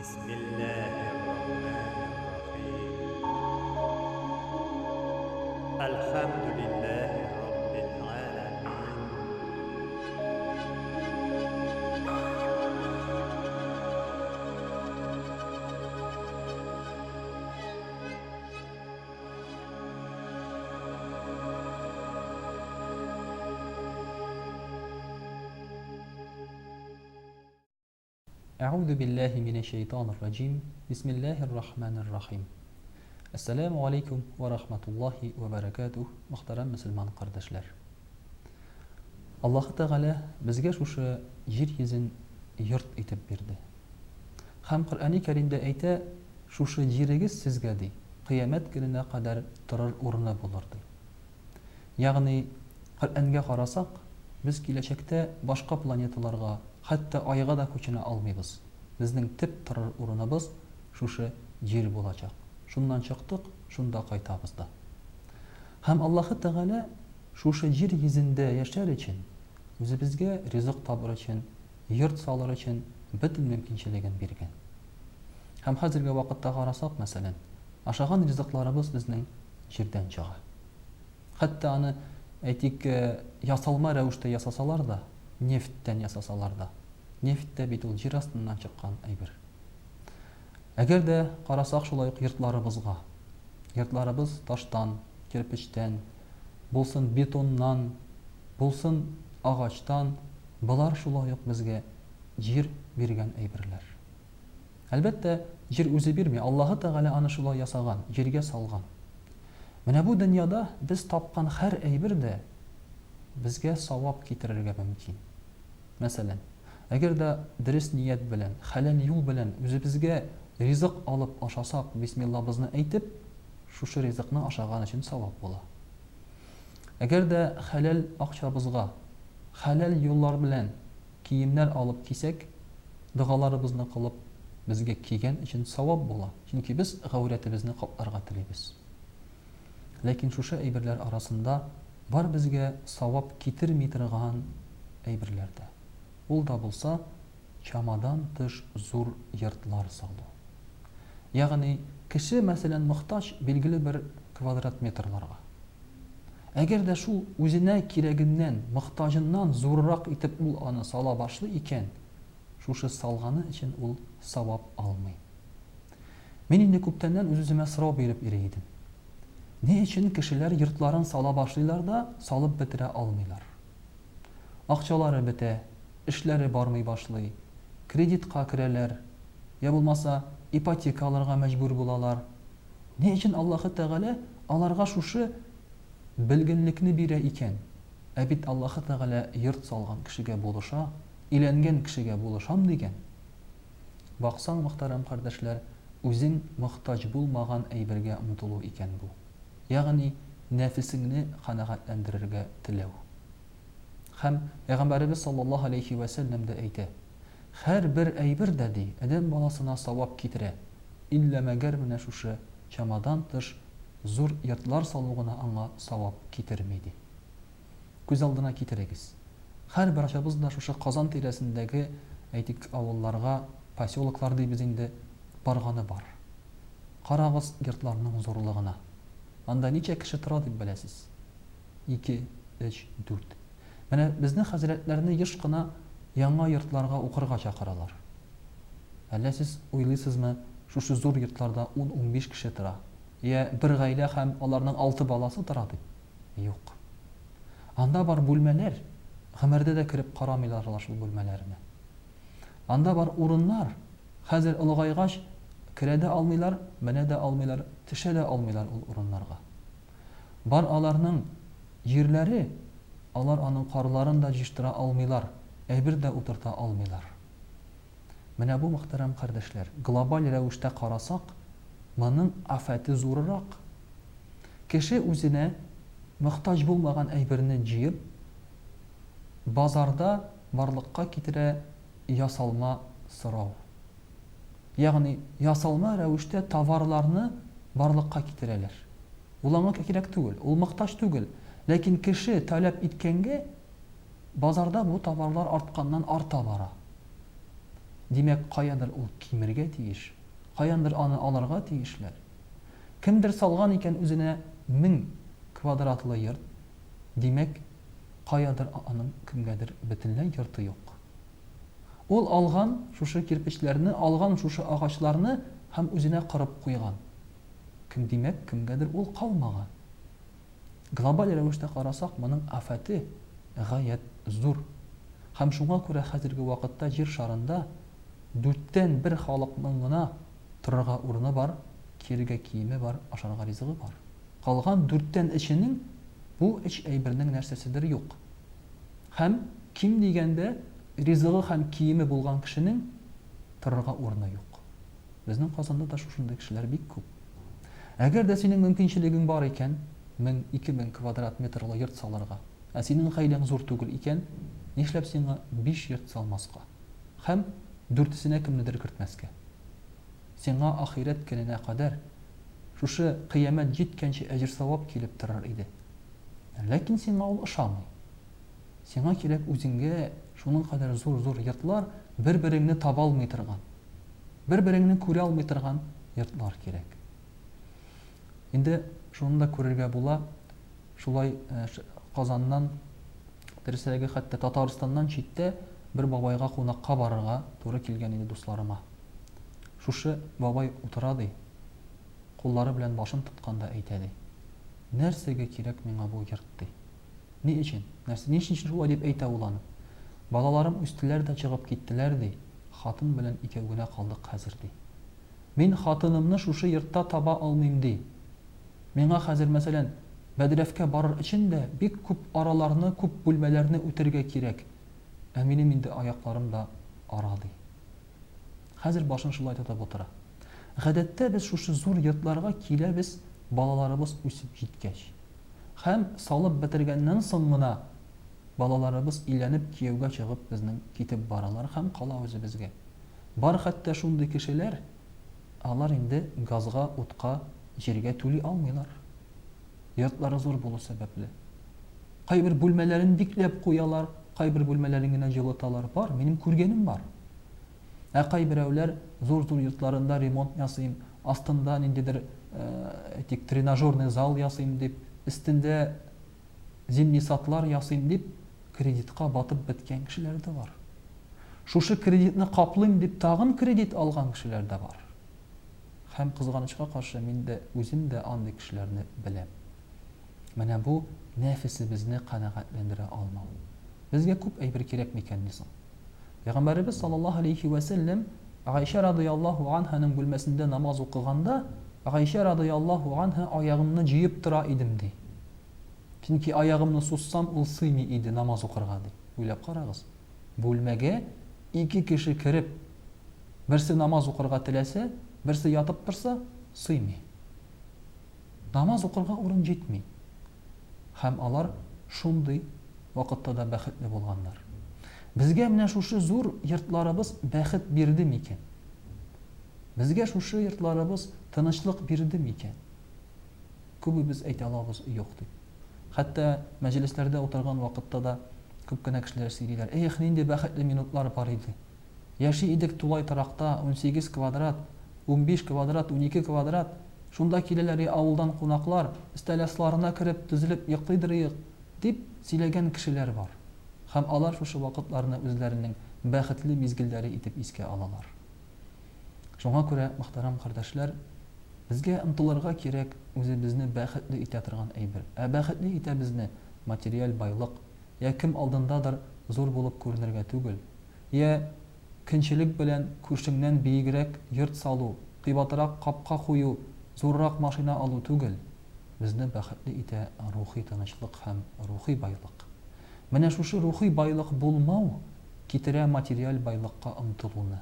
Бисмиллаһир-рахманир-рахим. Әлхәмдүлиллаһи раббил галәмин. Әгъүзү билләһи минәш-шәйтанир раҗим, бисмиллаһир рахманир рахим. Әссәләмү алейкүм вә рахматуллаһи вә бәрәкәтүһ, мөхтәрәм мөселман кардәшләр! Аллаһы Тәгалә безгә шушы җир йөзен йорт итеп бирде. Һәм Коръәни Кәримдә әйтә, шушы җирегез сезгә, ди, кыямәт көненә кадәр торыр урыны булыр, ди. Ягъни, Коръәнгә карасак, без киләчәктә башка планеталарга, хәтта Айга да күченә алмыйбыз. Безнең төп торыр урыныбыз шушы Җир булачак. Шуннан чыктык, шунда кайтабыз да. Һәм Аллаһы Тәгалә шушы җир йөзендә яшәр өчен, үзебезгә ризык табыр өчен, йорт салыр өчен бөтен мөмкинчелеген биргән. Һәм хәзерге вакытта карасак, мәсәлән, ашаган ризыкларыбыз безнең җирдән чыга. Хәтта аны, әйтик, ясалма рәвештә ясасалар да, нефтьтән ясасалар да, нефть тә бит ул җир астыннан чыккан әйбер. Әгәр дә карасак шулай ук йортларыбызга. Йортларыбыз таштан, кирпечтән, булсын бетоннан, булсын агачтан, болар шулай ук безгә җир биргән әйберләр. Әлбәттә, җир үзе бирми, Аллаһы Тәгалә аны шулай ясаган, җиргә салган. Менә бу дөньяда без тапкан һәр әйбер дә безгә савап китерергә мөмкин. Мәсәлән, әгәр дә дөрес ният белән, хәләл юл белән үзебезгә ризык алып ашасак, бисмиллабызны әйтеп, шушы ризыкны ашаган өчен савап була. Әгәр дә хәләл акчабызга, хәләл юллар белән киемнәр алып кисәк, догаларыбызны кылып, безгә кигән өчен савап була, чөнки без гаурәтебезне капларга телибез. Ләкин шушы әйберләр арасында бар безгә савап китерми торган әйберләр дә. Ул да булса, чамадан тыш зур йортлар салу. Ягъни, кеше, мәсәлән, мохтаҗ билгеле бер квадрат метрларга. Әгәр дә шул үзенә кирәгеннән, мохтаҗыннан зуррак итеп ул аны сала башлый икән, шушы салганы өчен ул савап алмый. Мин инде күптәннән үз-үземә сорау биреп йөри идем. Ни өчен кешеләр йортларын сала башлыйлар да, салып бетерә алмыйлар? Акчалары бетә, эшләре бармый башлый, кредитка керәләр, я булмаса, ипотека алырга мәҗбүр булалар. Ни өчен Аллаһы Тәгалә аларга шушы белгенлекне бирә икән? Ә бит Аллаһы Тәгалә йорт салган кешегә булыша, өйләнгән кешегә булышам дигән. Баксаң, мөхтәрәм кардәшләр, үзең мохтаҗ булмаган әйбергә омтылу икән бу. Ягъни нәфесеңне канәгатьләндерергә теләү. Һәм Пәйгамбәребез саллаллаһу алейһи вә сәлләм дә әйтә, Һәрбер әйбер дә, ди, адәм баласына савап китерә, иллә мәгәр менә шушы чамадан тыш зур йортлар салу гына аңа савап китерми, ди. Күз алдына китерегез, һәрбарчабыз да шушы Казан тирәсендәге, әйтик, авылларга, поселоклар дибез инде, барганы бар. Карагыз йортларның зурлыгына. Анда ничә кеше тора дип беләсез? Ике, өч, дүрт. Менә безне хәзрәтләрне еш кына яңа йортларга укырга чакыралар. Әллә сез уйлыйсызмы, шушы зур йортларда ун-унбиш кеше тора, йә бер гаилә һәм аларның алты баласы тора дип? Юк. Анда бар бүлмәләр, гомердә дә кереп карамыйлар алар шул бүлмәләренә. Анда бар урыннар, хәзер олыгайгач, керә дә алмыйлар, менә дә алмыйлар, төшә дә алмыйлар ул урыннарга. Бар аларның җирләре, алар аның карларын да җыештыра алмыйлар, әйбер дә утырта алмыйлар. Менә бу, мөхтәрәм кардәшләр, глобаль рәвештә карасак, моның афәте зурырак. Кеше үзенә мохтаҗ булмаган әйберне җыеп, базарда барлыкка китерә ясалма сорау. Ягъни ясалма рәвештә товарларны барлыкка китерәләр. Ул аңа кирәк түгел, ул мохтаҗ түгел. Ләкин кеше таләп иткәнгә, базарда бу товарлар артканнан арта бара. Димәк, каядыр ул кимергә тиеш, каяндыр аны алырга тиешләр. Кемдер салган икән үзенә 1000 квадратлы йорт, димәк, каядыр аның кемгәдер бөтенләй йорты юк. Ул алган шушы кирпечләрне, алган шушы агачларны һәм үзенә корып куйган. Кем, димәк, кемгәдер ул калмаган. Глобаль рәвештә карасак, моның афәте гаять зур. Һәм шуңа күрә хәзерге вакытта җир шарында дүрттән бер халыкның гына торырга урыны бар, кияргә киеме бар, ашарга ризыгы бар. Калган дүрттән өченең бу өч әйбернең нәрсәседер юк. Һәм, ким дигәндә, ризыгы һәм киеме булган кешенең торырга урыны юк. Безнең Казанда да шушындый кешеләр бик күп. Әгәр дә синең мөмкинчелегең бар икән, 1000, 2000 квадрат метрлы йорт салырга, ә синең гаиләң зур түгел икән, нишләп сиңа биш йорт салмаска? Һәм дүртесенә кемнедер кертмәскә? Сиңа ахирәт көненә кадәр, шушы кыямәт җиткәнче әҗер-савап килеп торыр иде. Ләкин сиңа ул ошамый. Сиңа кирәк үзеңгә шуның кадәр зур-зур йортлар, бер-береңне таба алмый торган, бер-береңне күрә алмый торган йортлар кирәк. Инде шуны да күрергә була, шулай Казаннан, дөресрәге, хәтта Татарстаннан читтә бер бабайга кунакка барырга туры килгән иде дусларыма. Шушы бабай утыра ди, куллары белән башын тоткан да әйтә ди, Нәрсәгә кирәк миңа бу йорт, ди. Ни өчен? Нәрсә, ни өчен шулай дип әйтә ул аны? Балаларым үстеләр дә чыгып киттеләр, ди, хатын белән икәү генә калдык хәзер, ди. Мин хатынымны шушы йортта таба алмыйм, ди. Миңа хәзер, мәсәлән, бәдрәфкә барыр өчен дә бик күп араларны, күп бүлмәләрне үтәргә кирәк. Ә минем инде аякларым да ара, ди. Хәзер башын шулай тотып утыра. Гадәттә без шушы зур йортларга киләбез балаларыбыз үсеп җиткәч. Һәм салып бетергәннән соң гына балаларыбыз өйләнеп кияүгә чыгып безнең китеп баралар һәм кала үзебезгә. Бар хәтта шундый кешеләр, алар инде газга, утка, җиргә түли алмыйлар. Йортлары зур булу сәбәпле. Кайбер бүлмәләрен бикләп куялар, кайбер бүлмәләрен генә җылыталар. Бар, минем күргәнем бар. Ә кайберәүләр зур-зур йортларында ремонт ясыйм, астында ниндидер, әйтик, тренажерный зал ясыйм дип, өстендә зимний садлар ясыйм дип, кредитка батып беткән кешеләр дә бар. Шушы кредитны каплыйм дип тагын кредит алган кешеләр дә бар. Һәм кызганычка каршы, мин дә үзем дә андый кешеләрне беләм. Менә бу нәфесебезне канәгатьләндерә алмау. Безгә күп әйбер кирәк микәнни соң? Пәйгамбәребез саллаллаһу алейһи вә сәлләм Гайшә радыяллаһу анһаның бүлмәсендә намаз укыганда, Гайшә радыяллаһу анһа аягымны җыеп тора идем, ди. Чөнки аягымны сузсам, ул сыймый иде намаз укырга, ди. Уйлап карагыз. Бүлмәгә ике кеше кереп, берсе намаз укырга теләсә, берсе ятып торса, сыймый. Намаз укырга урын җитми. Һәм алар шундый вакытта да бәхетле булганнар. Безгә менә шушы зур йортларыбыз бәхет бирде микән? Безгә шушы йортларыбыз тынычлык бирде микән? Күбебез әйтә алабыз, юк дип. Хәтта мәҗлесләрдә утырган вакытта да күп кенә кешеләр сөйлиләр, Эх, нинди бәхетле минутлар бар иде. Яши идек тулай торакта, 18 квадрат, 15 квадрат, 12 квадрат. Шунда киләләр и авылдан кунаклар, өстәл асларына кереп, тезелеп йоклыйдырыек, дип сөйләгән кешеләр бар. Һәм алар шушы вакытларны үзләренең бәхетле мизгелләре итеп искә алалар. Шуңа күрә, мөхтәрәм кардәшләр, безгә омтылырга кирәк үзебезне бәхетле итә торган әйбер. Ә бәхетле итә безне материаль байлык, йә кем алдындадыр зур булып күренергә түгел, йә көнчелек белән күршеңнән биегрәк йорт салу, кыйбатрак капка кую, зуррак машина алу түгел, безне бәхетле итә рухи тынычлык һәм рухи байлык. Менә шушы рухи байлык булмау китерә материаль байлыкка омтылуны,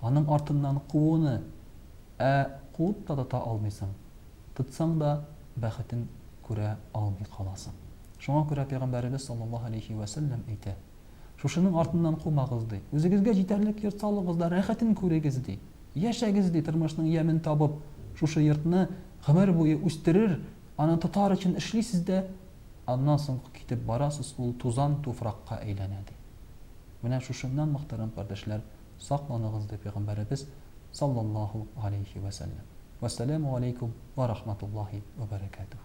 аның артыннан кууны, ә куып та тота алмыйсың, тотсаң да бәхетен күрә алмый каласың. Шуңа күрә Пәйгамбәребез саллаллаһу алейһи вә сәлләм әйтә, Шушының артыннан кумагыз, ди. Үзегезгә җитәрлек йорт салыгыз да, рәхәтен күрегез, ди. Яшәгез, ди, тормышның ямен табып, шушы йортны гомер буе үстерер, аны тотар өчен эшлисез дә, аннан соң китеп барасыз, ул тузан туфракка әйләнә, ди. Менә шушыннан, мөхтәрәм кардәшләр, сакланыгыз, ди Пәйгамбәребез саллаллаһу галәйһи вә сәлләм. Вәссәламү галәйкүм вә рахматуллаһи вә бәрәкәтүһ.